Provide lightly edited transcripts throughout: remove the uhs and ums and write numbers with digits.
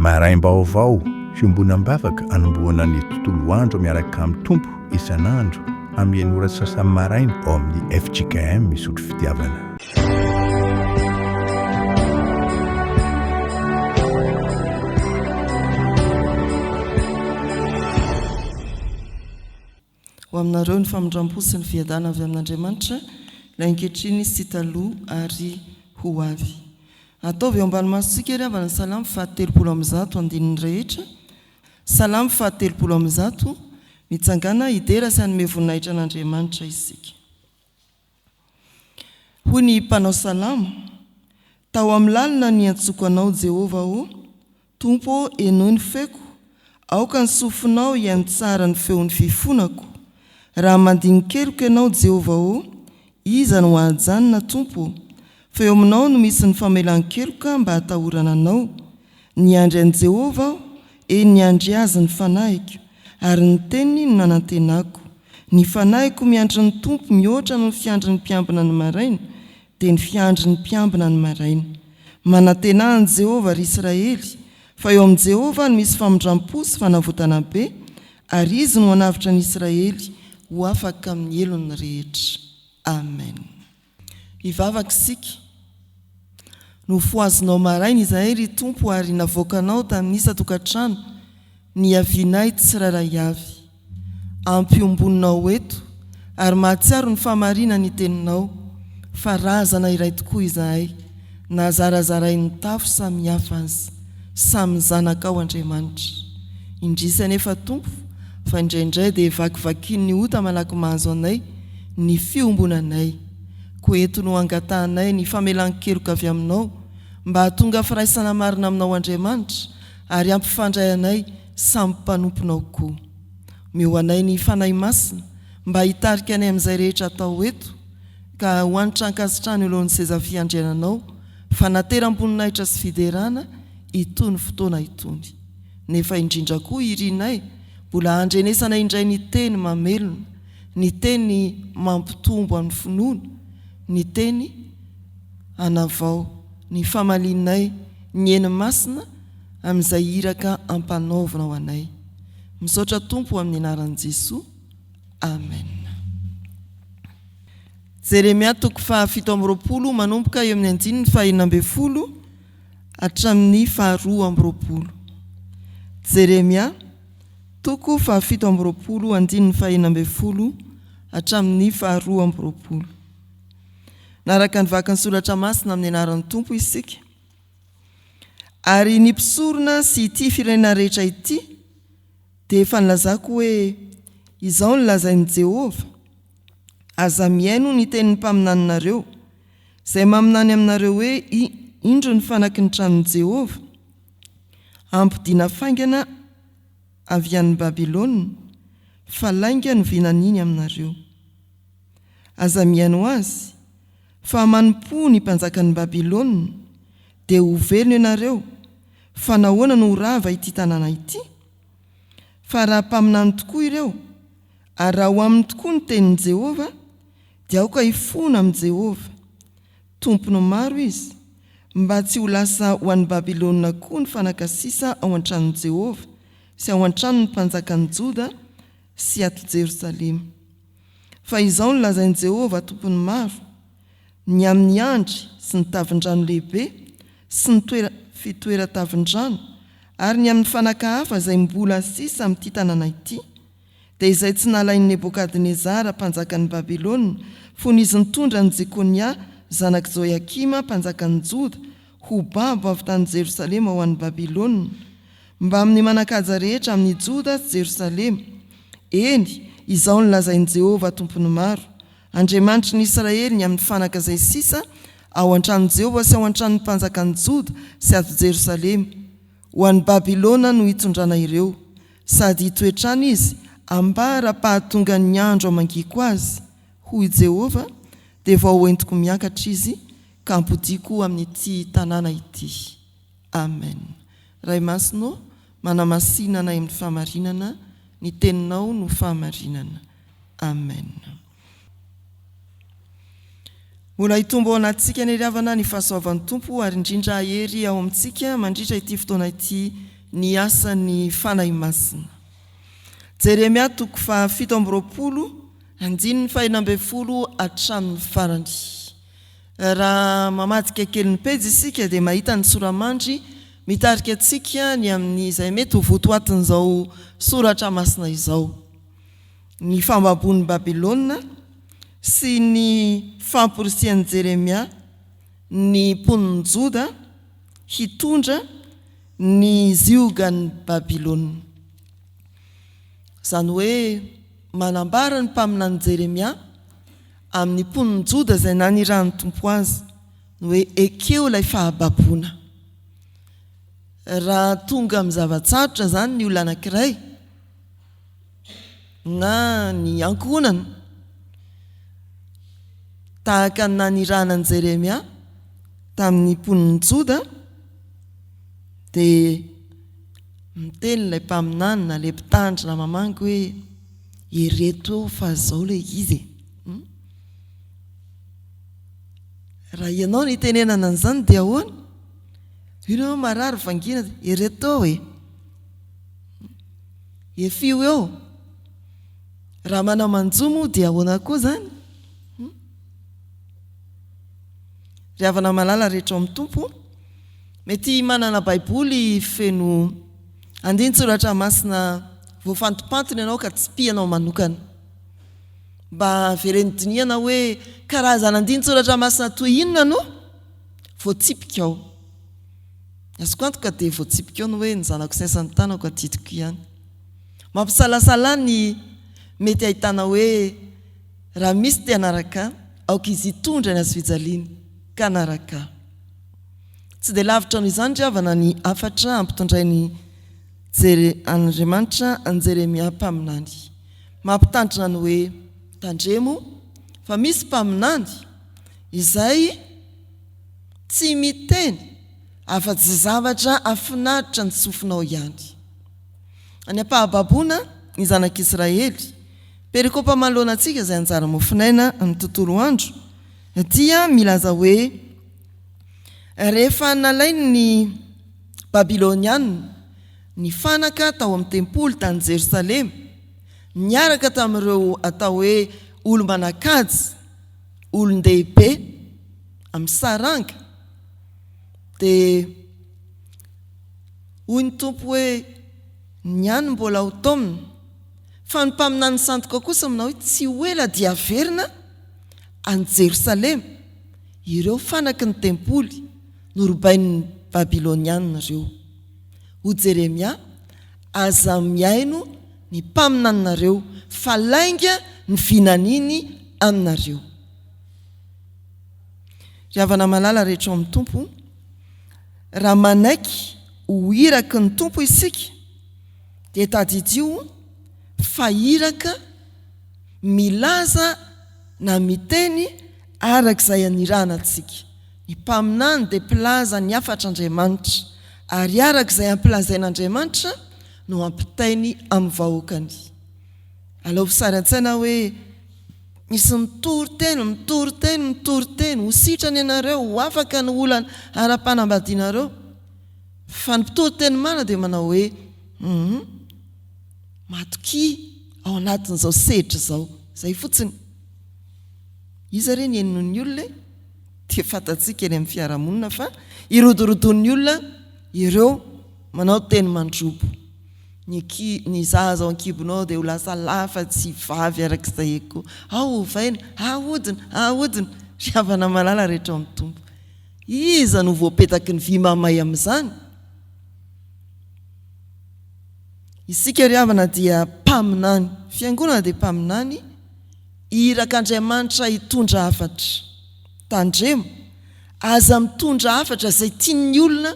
Maraim-baovao, fiombonam-bavaka anombohana ny tontolo andro miaraka amin'ny Tompo isan'andro amin'ny enina ora sy sasany maraina ao amin'ny fjkm Isotry Fitiavana. Ho aminareo ny famindram-po sy ny fiadana avy amin'Andriamanitra, ilay ankehitriny sy taloha ary ho avy. Ataovy eo ambany masontsika ry havana ny Salamo faha 130 andininy rehetra, Salamo faha 130, Mitsangàna hidera sy hanome voninahitra an'Andriamanitra isika. Hoy ny mpanao salamo, Tao amin'ny lalina niantsoako Anao, Jehovah ô, Tompo ô, henoy ny feoko, aoka ny sofinao hihaino tsara ny feon'ny fifonako. Raha mandini-keloka Ianao, Jehovah ô, iza no hahajanona, Tompo ô? Fa eo aminao no misy ny famelan-keloka mba hatahorana Anao. Niandry an'i Jehovah aho, eny niandry Azy ny fanahiko, ary ny teniny no nanantenako. Ny fanahiko miandry ny Tompo mihoatra noho ny fiandrin'ny mpiambina ny maraina, dia ny fiandrin'ny mpiambina ny maraina. Manantenà an'i Jehovah, ry Israely, fa eo amin'i Jehovah no misy famindram-po sy fanavotana be, ary Izy no hanavotra ny Israely ho afaka amin'ny helony rehetra. Amen. Hivavaka isika. Nofohazinao maraina izahay, ry Tompo, ary navoakanao tamin'ny isan-tokantrano niavianay tsirairay avy. Ampiombononao eto ary mahatsiaro ny fahamarinan'ny Teninao, fa razana iray tokoa izahay, na zarazarain'ny tafo samihafa aza. Samy zanakao Andriamanitra. Indrisy anefa, Tompo, fa indraindray dia vakivakian'ny ota malaky mahazo anay ny fiombonanay. Koa eto no angatahanay ny famelan-keloka avy Aminao, mba hahatonga firaisana marina Aminao Andriamanitra, ary hampifandray anay samy mpanomponao koa. Omeo anay ny Fanahy Masina mba hitarika anay amin'izay rehetra atao eto, ka ho hanitra ankasitrahana eo alohan'ny seza fiandriananao, fanateram-boninahitra sy fiderana itony fotoana itony. Nefa indrindra koa irinay mbola handrenesana indray ny teny mamelona, ny teny mampitombo amin'ny finoana, ny teny hanavao ny famalianay ny Eny Masina amin'izay iraka ampanaovinao anay. Misaotra Tompo amin'ny anaran'i Jesoa. Amen. Jeremia toko faha 27 manomboka eo amin'ny andininy faha-16 hatramin'ny faha-22. Jeremia toko faha 27 andininy faha-16 hatramin'ny faha-22. Naraka ny vaky ny soratra masina amin'ny anaran'ny Tompo isika. Ary ny mpisorona sy ity firenena rehetra ity dia efa nilazako hoe, Izao no lazain'i Jehovah, Aza mihaino ny tenin'ny mpaminaninareo, izay maminany aminareo hoe, Indro ny fanaky ny tranon'i Jehovah, hampodiana faingana avy any Babylona, fa lainga no vinaniny aminareo. Aza mihaino azy, fa manompoa ny mpanjakan'i Babylona, dia ho velona ianareo, fa nahoana no ho rava ity tanàna ity? Fa raha mpaminany tokoa ireo, ary raha ho aminy tokoa ny tenin'i Jehovah, dia aoka hifona amin'i Jehovah, Tompon'ny maro izy, mba tsy ho lasa ho any Babylona koa ny fanaka sisa ao an-tranon'i Jehovah sy ao an-tranon'ny mpanjakan'i Joda sy ato Jerosalema. Fa izao no lazain'i Jehovah, Tompon'ny maro, ny amin'ny andry sy ny tavin-drano lehibe sy ny toera fitoeran-tavin-drano ary ny amin'ny fanaka hafa izay mbola sisa amin'ity tanàna ity, dia izay tsy nalain'i Nebokadnezara mpanjakan'i Babylona fony izy nitondra an'i Jekonia zanak'i Joiakima mpanjakan'i Joda ho babo avy tany Jerosalema ho any Babylona, mbamin'ny manan-kaja rehetra amin'i Joda sy Jerosalema. Eny, izao no lazain'i Jehovah Tompon'ny maro, Andriamanitry ny Israely, ny amin'ny fanaka izay sisa ao an-tranon'i Jehovah sy ao an-tranon'ny mpanjakan'i Joda sy ato Jerosalema, Ho any Babylona no hitondrana ireo, sady hitoetra any izy ambara-pahatongan'ny andro hamangiako azy, hoy Jehovah, dia vao hoentiko miakatra izy ka hampodiako amin'ity tanàna ity. Amen. Ray Masina ô, manamasina anay amin'ny fahamarinana, ny Teninao no fahamarinana. Amen. Mbola hitombo ao anatintsika anie ry havana ny fahasoavan'ny Tompo ary indrindra hahery ao amintsika mandritra ity fotoana ity. ny asan'ny Fanahy Masina. Jeremia toko faha 27 andininy faha 16 hatramin'ny farany. Raha mamadika kely ny pejy isika dia mahita ny sora-mandry mitarika antsika ny amin'izay mety ho votoatin'izao soratra masina izao. Ny fambaboan'i Babylona sy ny famporisihan'i Jeremia ny mponin'i Joda hitondra ny ziogan'i Babylona. Izany hoe manambara ny mpaminany Jeremia amin'ny mponin'i Joda izay nanirahan'ny Tompo azy, ny hoe ekeo ilay fahababoana. Raha tonga amin'ny zava-tsarotra izany ny olona anankiray, na ny ankohonana, tahaka ny nanirahana an'i Jeremia tamin'ny mponin'i Joda, dia miteny ilay mpaminany na ilay mpitandrina mamangy hoe ireto eo fa izao ilay izy e. Hmm? Raha ianao no itenenana an'izany dia ahoana? Ino ianao marary vangiana ireto eo e. Efio eo. Raha manao manjo moa dia ahoana koa izany? Hmm? Ry havana malala rehetra ao amin'ny Tompo, mety manana Baiboly feno andinin-tsoratra masina voafantimpantiny ianao ka tsipihanao manokana. Mba avereno dinihana hoe karazana andinin-tsoratra masina toy inona no voatsipika ao. Ny azoko antoka dia voatsipika ao ny hoe ny zanako sy ny asan'ny tanako adidiko ihany. Mampisalasala ny mety ahitana hoe raha misy te hanaraka ahy, aoka izy hitondra ny hazofijaliany ka hanaraka ahy. Tsy dia lavitra noho izany ry havana ny hafatra ampitondrain'i Jere Andriamanitra an'i Jeremia mpaminany. Mampitandrina ny hoe tandremo fa misy mpaminany izay tsy miteny afa-tsy zavatra hahafinaritra ny sofinao ihany. Any am-pahababoana ny zanak'Israely, perikopa manoloana antsika izay anjara mofon'aina amin'ny tontolo andro, dia milaza hoe rehefa nalain'ny Babyloniana ny fanaka tao amin'ny tempoly tany Jerosalema, niaraka tamin'ireo atao hoe olo-manan-kaja, olon-dehibe amin'ny saranga, dia hoy ny Tompo hoe, Ny any mbola ho taomina, fa ny mpaminany sandoka kosa manao hoe, Tsy ho ela dia haverina any Jerosalema ireo fanaky ny tempoly norobain'ny Babylonianina ireo. Hoy Jeremia, Aza mihaino ny mpaminaninareo, fa lainga ny vinaniny aminareo. Ry havana malala rehetra ao amin'ny Tompo, raha manaiky ho iraky ny Tompo isika, dia tadidio fa iraka milaza na miteny araka izay anirahana antsika. Ny mpaminany dia mpilaza ny hafatr'Andriamanitra, ary araka izay ampilazain'Andriamanitra no ampitainy amin'ny vahoakany. Alaovy sary an-tsaina hoe misy mitory teny, mitory teny, mitory teny, ho sitrana ianareo, ho afaka ny olana ara-panambadianareo. Fa ny mpitory teny marina dia manao hoe, Hum, matokia ao anatin'izao sedra izao. Izay fotsiny. Iza re ny henon'ny olona e? Dia fantatsika eny amin'ny fiarahamonina fa irodorodoan'ny olona ireo manao teny mandrobo. Ny ki, ny zaza ao an-kibonao dia ho lasa lahy fa tsy vavy araka izay eko. Ao ovaina, ahodina, ahodina. Ry havana malala rehetra ao amin'ny Tompo. Iza no voapetaky ny vy mamay amin'izany? Isika ry havana dia mpaminany. Fiangonana dia mpaminany. Irak'Andriamanitra hitondra hafatra. Tandremo, aza mitondra hafatra izay tian'ny olona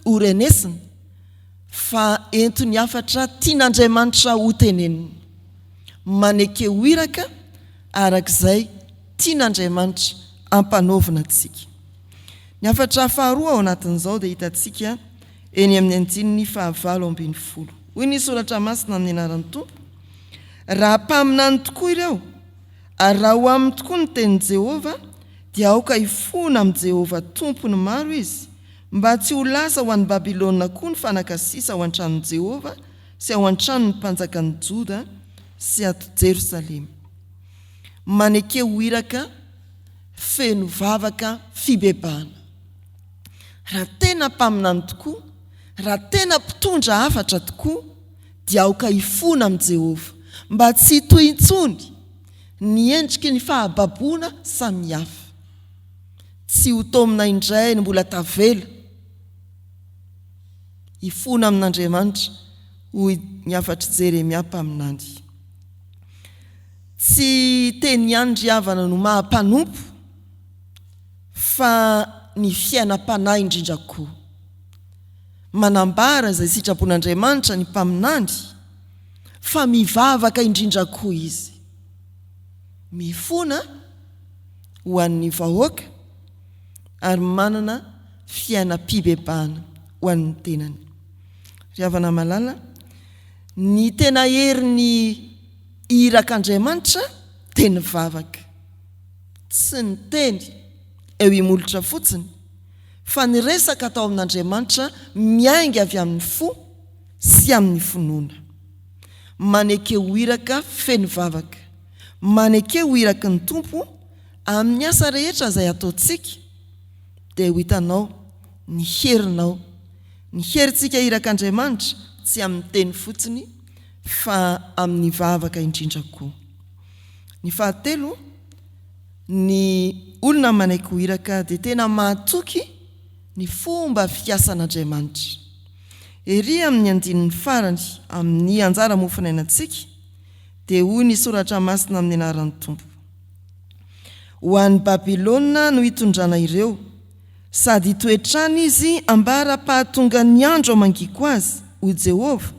ho renesina, fa ento ny hafatra tian'Andriamanitra ho tenenina. Maneke ho iraka araka izay tian'Andriamanitra hampanaovina antsika. Ny hafatra faharoa ao anatin'izao dia hitantsika eny amin'ny andininy fahavalo ambinifolo. Hoy ny Soratra Masina amin'ny anaran'ny Tompo, Raha mpaminany tokoa ireo, ary raha ho aminy tokoa ny tenin'i Jehovah, dia aoka hifona amin'i Jehovah Tompon'ny maro izy, Mba tsy ho lasa ho any Babylona koa ny fanaka sisa ao an-tranon'i Jehovah sy ao an-tranon'ny mpanjakan'i Joda sy ato Jerosalema. Maneke ho iraka feno vavaka fibebahana. Raha tena mpaminany tokoa, raha tena mpitondra hafatra tokoa, dia aoka hifona amin'i Jehovah, mba tsy hitohy intsony ny endriky ny fahababoana samihafa. Tsy ho taomina indray ny mbola tavela hifona amin'Andriamanitra, hoy ny hafatr'i Jeremia mpaminany. Tsy teny ihany ry havana no maha mpanompo fa ny fiainam-panahy indrindra koa. Manambara izay sitrapon'Andriamanitra ny mpaminany fa mivavaka indrindra koa izy. Mifona ho an'ny vahoaka ary manana fiainam-pibebahana ho an'ny tenany. Ry havana malala, ny tena herin'ny irak'Andriamanitra dia ny vavaka. Tsy ny teny eo imolotra fotsiny fa ny resaka atao amin'Andriamanitra miainga avy amin'ny fo sy amin'ny finoana. Maneke ho iraka feno vavaka. Maneke ho iraky ny Tompo amin'ny asa rehetra izay ataontsika dia ho hitanao ny herinao. Ny herintsika irak'Andriamanitra tsy amin'ny teny fotsiny fa amin'ny vavaka indrindra koa. Ny fahatelo, ny olona manaiky ho iraka dia tena mahatoky ny fomba fiasan'Andriamanitra. Ery amin'ny andininy farany amin'ny anjara mofonainantsika dia hoy ny Soratra Masina amin'ny anaran'ny Tompo, Ho any Babylona no hitondrana ireo, sady hitoetra any izy ambara-pahatongan'ny andro hamangiako azy, hoy Jehovah,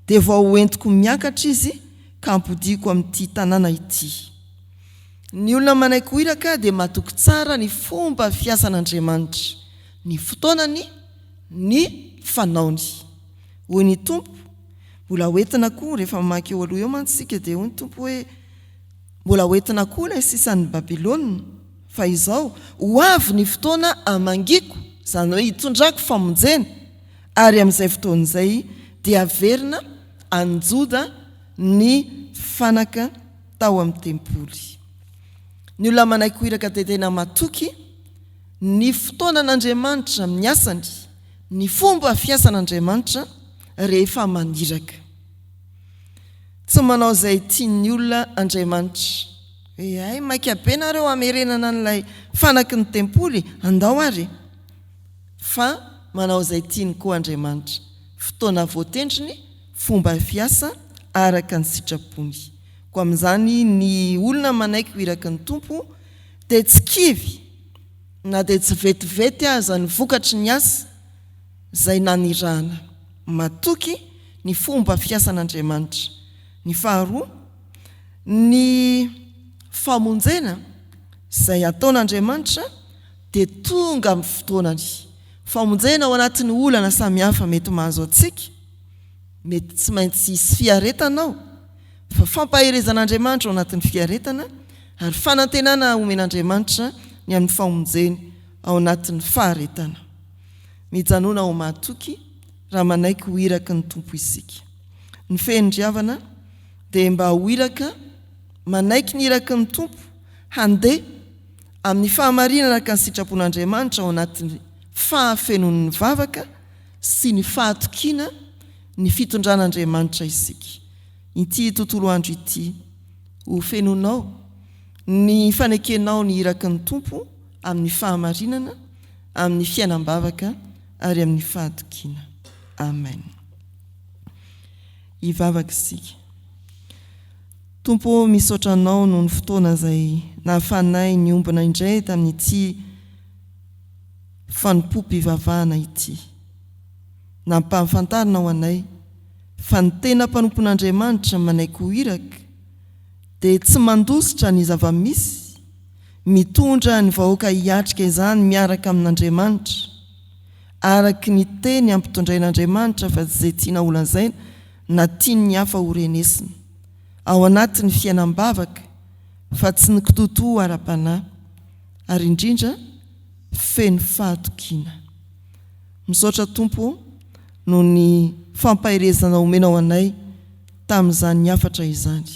dia vao hoentiko miakatra izy ka hampodiako amin'ity tanàna ity. Ny olona manaiky ho iraka dia matoky tsara ny fomba fiasan'Andriamanitra, ny fotoanany, ny fanaony. Hoy ny Tompo, Mbola hoentina koa, rehefa mamaky eo aloha eo mantsy isika dia hoy ny Tompo hoe, Mbola hoentina koa ilay sisan'i Babylona, fa izao, ho avy ny fotoana hamangiako, izany hoe hitondrako famonjena, ary amin'izay fotoana izay dia haverina any Joda ny fanaka tao amin'ny tempoly. Ny olona manaiky ho iraka dia tena matoky ny fotoanan'Andriamanitra amin'ny asany, ny fomba fiasan'Andriamanitra rehefa maniraka. Tsy manao izay tian'ny olona Andriamanitra. Hoe hay maika be nareo hamerenana an'ilay fanaky ny tempoly, andao ary e! Fa manao izay tiany koa Andriamanitra. Fotoana voatendriny, fomba fiasa araka ny sitrapony. Koa amin'izany ny olona manaiky ho iraky ny Tompo dia tsy kivy na dia tsy vetivety aza ny vokatry ny asa izay nanirahana. Matoky ny fomba fiasan'Andriamanitra. Ny faharoa, ny famonjena izay ataon'Andriamanitra dia tonga amin'ny fotoanany. Famonjena ao anatin'ny olana samihafa mety mahazo antsika, mety tsy maintsy hisy fiaretana ao, fa fampaherezan'Andriamanitra ao anatin'ny fiaretana ary fanantenana omen'Andriamanitra ny amin'ny famonjeny ao anatin'ny faharetana. Mijanona ho mahatoky raha manaiky ho iraky ny Tompo isika. Ny fehin-dry havana dia mba ho iraka manaiky ny iraky ny Tompo handeha amin'ny fahamarinana araka ny sitrapon'Andriamanitra ao anatin'ny fahafenoan'ny vavaka sy ny fahatokiana ny fitondran'Andriamanitra isika. Ity tontolo andro ity, ho fenonao ny fanekenao ny iraky ny Tompo amin'ny fahamarinana, amin'ny fiainam-bavaka ary amin'ny fahatokiana. Amen. Hivavaka isika. Tompo ô, misaotra Anao noho ny fotoana izay nahafahanay niombona indray tamin'ity fanompoam-pivavahana ity. Nampahafantarinao anay fa ny tena mpanompon'Andriamanitra manaiky ho iraka dia tsy mandositra ny zava-misy, mitondra ny vahoaka hiatrika izany miaraka amin'Andriamanitra, araka ny teny ampitondrain'Andriamanitra fa tsy izay tiana holazaina na tian'ny hafa horenesina. Ao anatin'ny fiainam-bavaka fa tsy ny kitoatoa ara-panahy, ary indrindra feno fahatokiana. Misaotra Tompo o noho ny fampaherezana omenao anay tamin'izany hafatra izany.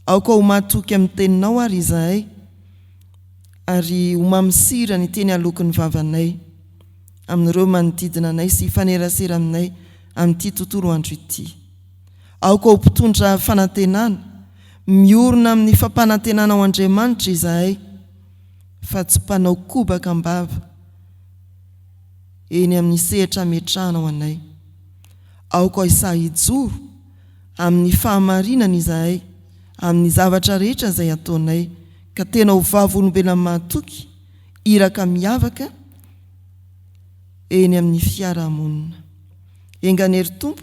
Aoka ho mahatoky amin'ny teninao ary izahay ary ho mamy sira ny teny aloky ny vavanay amin'ireo manodidina anay sy hifanerasera aminay amin'ity tontolo andro ity. Aoka ho mpitondra fanantenana, miorina amin'ny fampanantenanao Andriamanitra izahay fa tsy mpanao kobaka am-bava eny amin'ny sehatra ametrahanao anay. Aoka hisahy hijoro amin'ny fahamarinana izahay amin'ny zavatra rehetra izay ataonay ka tena ho vavolombelona mahatoky, iraka miavaka eny amin'ny fiarahamonina. Enga anie ry Tompo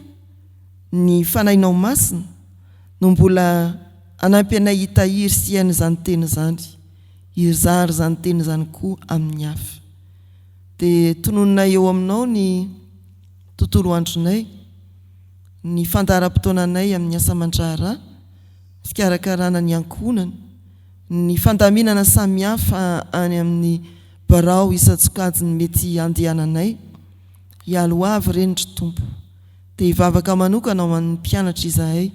ny Fanahinao Masina no mbola hanampy anay hitahiry sy hiaina izany teny izany, hizara izany teny izany koa amin'ny hafa. Dia tononinay eo aminao ny tontolo andronay, ny fandaharam-potoananay amin'ny asa aman-draharaha, ny fikarakarana ny ankohonana, ny fandaminana samihafa any amin'ny birao isan-tsokajiny mety handehananay. Hialy ho avy ireny ry Tompo. Te hivavaka manokana ho an'ny mpianatra izahay,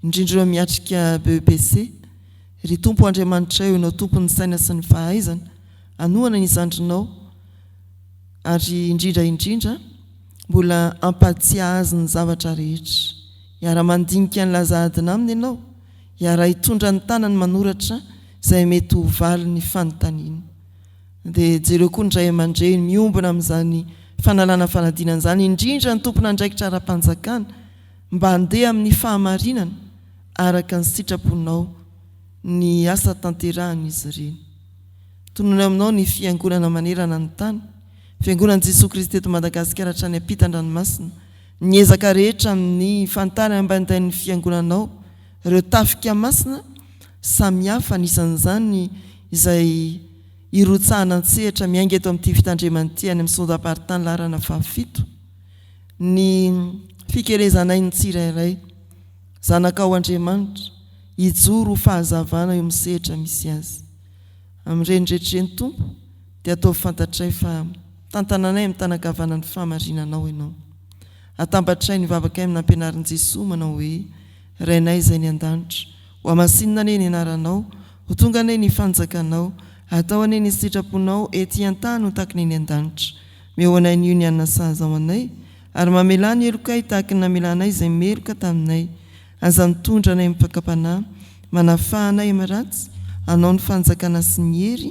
indrindra ireo miatrika BEPC. Ry Tompo Andriamanitray o, Ianao Tompon'ny saina sy ny fahaizana, hanohana ny zandrinao, ary indrindra indrindra, mbola hampahatsiahy azy ny zavatra rehetra. Hiara-mandinika ny laza adina aminy ianao, hiara-hitondra ny tanany manoratra izay mety ho valin'ny fanontaniana. Dia jereo koa ny ray aman-dreny miombona amin'izany fanalana fanadinana izany, indrindra ny tompon'andraikitra ara-panjakana, mba handeha amin'ny fahamarinana araka ny sitraponao ny asa tanterahan'izy ireny. Tonony aminao ny Fiangonana manerana ny tany, Fiangonan'i Jesoa Kristy eto Madagasikara hatrany ampitan-dranomasina, ny ezaka rehetra amin'ny fantaram-bandain'ny Fiangonanao, ireo tafika masina samihafa, anisan'izany izay irotsahana an-tsehatra miainga eto amin'ity fitandremana ity any amin'ny Synodam-paritany laharana fahafito, ny fikelezanay ny tsirairay, zanakao Andriamanitra, hijoro ho fahazavana eo amin'ny sehatra misy azy. Amin'ireny rehetra ireny Tompo dia ataovy fantatray fa tantananay amin'ny tanan-kavanan'ny fahamarinanao Ianao. Atambatray ny vavakay amin'ny nampianarin'i Jesoa manao hoe, Rainay izay any an-danitra, ho hamasinina anie ny anaranao, ho tonga anie ny fanjakanao, atao anie ny sitraponao ety an-tany ho tahaka ny eny an-danitra. Meo anay anio ny hanina sahaza ho anay, ary mamelà ny helokay tahaka ny namelanay izay meloka taminay. Aza mitondra anay amin'ny fakam-panahy, manafaha anay amin'ny ratsy, Anao ny fanjakana sy ny hery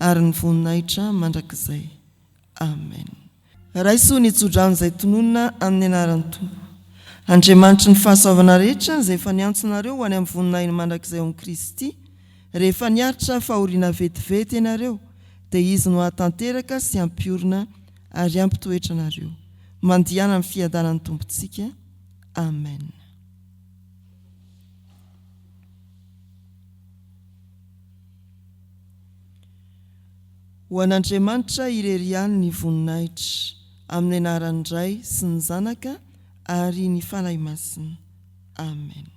ary ny voninahitra mandrakizay. Amen. Raiso ny tsodrano izay tononina amin'ny anaran'ny Tompo. Andriamanitry ny fahasoavana rehetra izay efa niantso anareo ho any amin'ny voninahiny mandrakizay ao amin'i Kristy, rehefa niaritra fahoriana vetivety ianareo, dia Izy no hahatanteraka sy hampiorina ary hampitoetra anareo. Mandihana amin'ny fiadanan'ny Tompontsika. Amen. Ho an'Andriamanitra irery ihany ny voninahitra, amin'ny anaran'ny Ray sy ny Zanaka ary ny Fanahy Masina. Amen.